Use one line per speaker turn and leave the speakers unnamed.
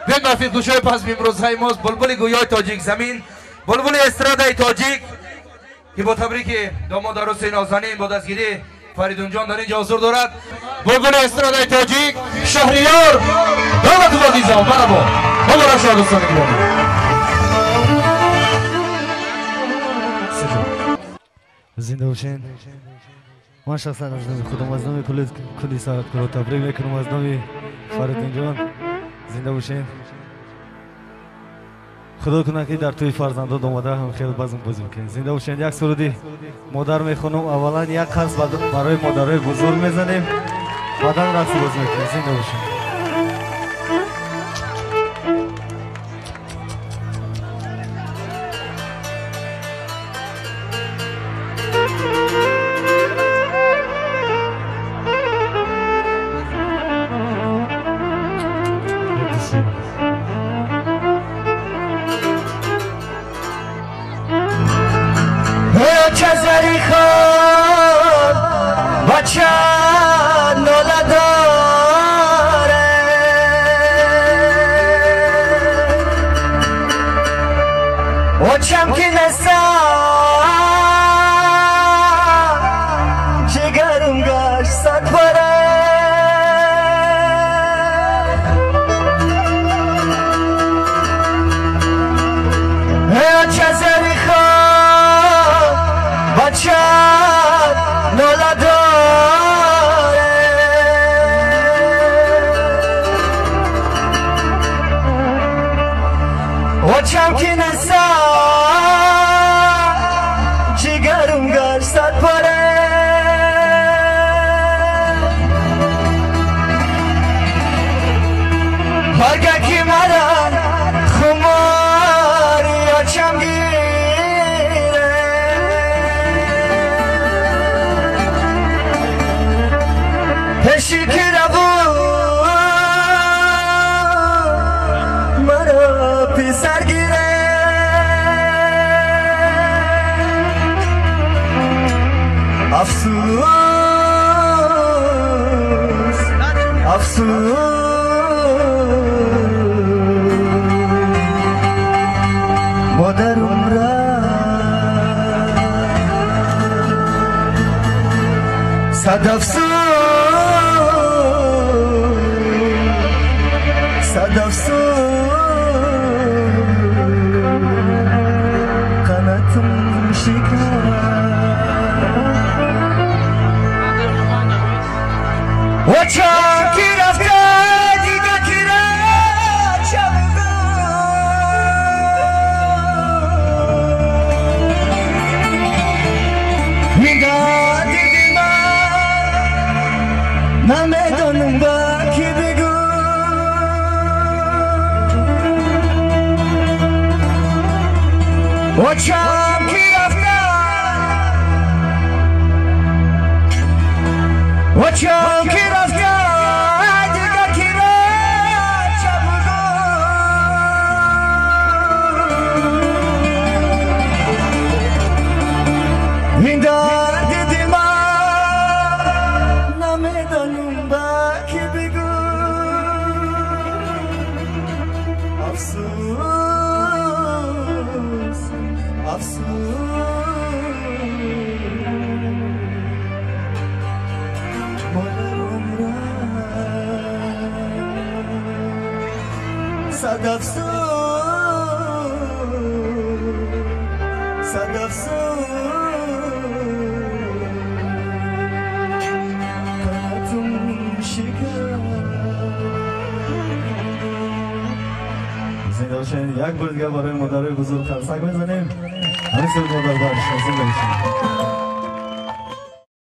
Биёед маҳфил гӯшаи пазми имрӯзҳои мост, булбули гӯёи тоҷик замин, булбули эстрадаи тоҷик ки бо табрики домод арӯси нозанин бо дастгирии Фаридунҷон дар инҷо ҳузур дорад. Булбули эстрадаи тоҷик Шаҳриёр Давлату Вагизов. Марҳабо, муборак шумо дӯстони гиромӣ.
Зинда бошед. Ман шахсан аз номи худам, аз номи кулли санъаткоро табрик мекунам, аз номи Фаридунҷон. Зинда бошед. Худо кунад ки дар тӯи фарзандон омада ҳам хеле базм бозӣ мекунед. Зинда бошед. Як суруди модар мехонам. Аввалан як қарз барои модарои бузург мезанем, баъдан рақси бозӣ мекунем. Зинда бошед. Як бор дигар барои модарои бузург қарсак мезанем. Ҳамин суруд модар баршон. Зинда бошед.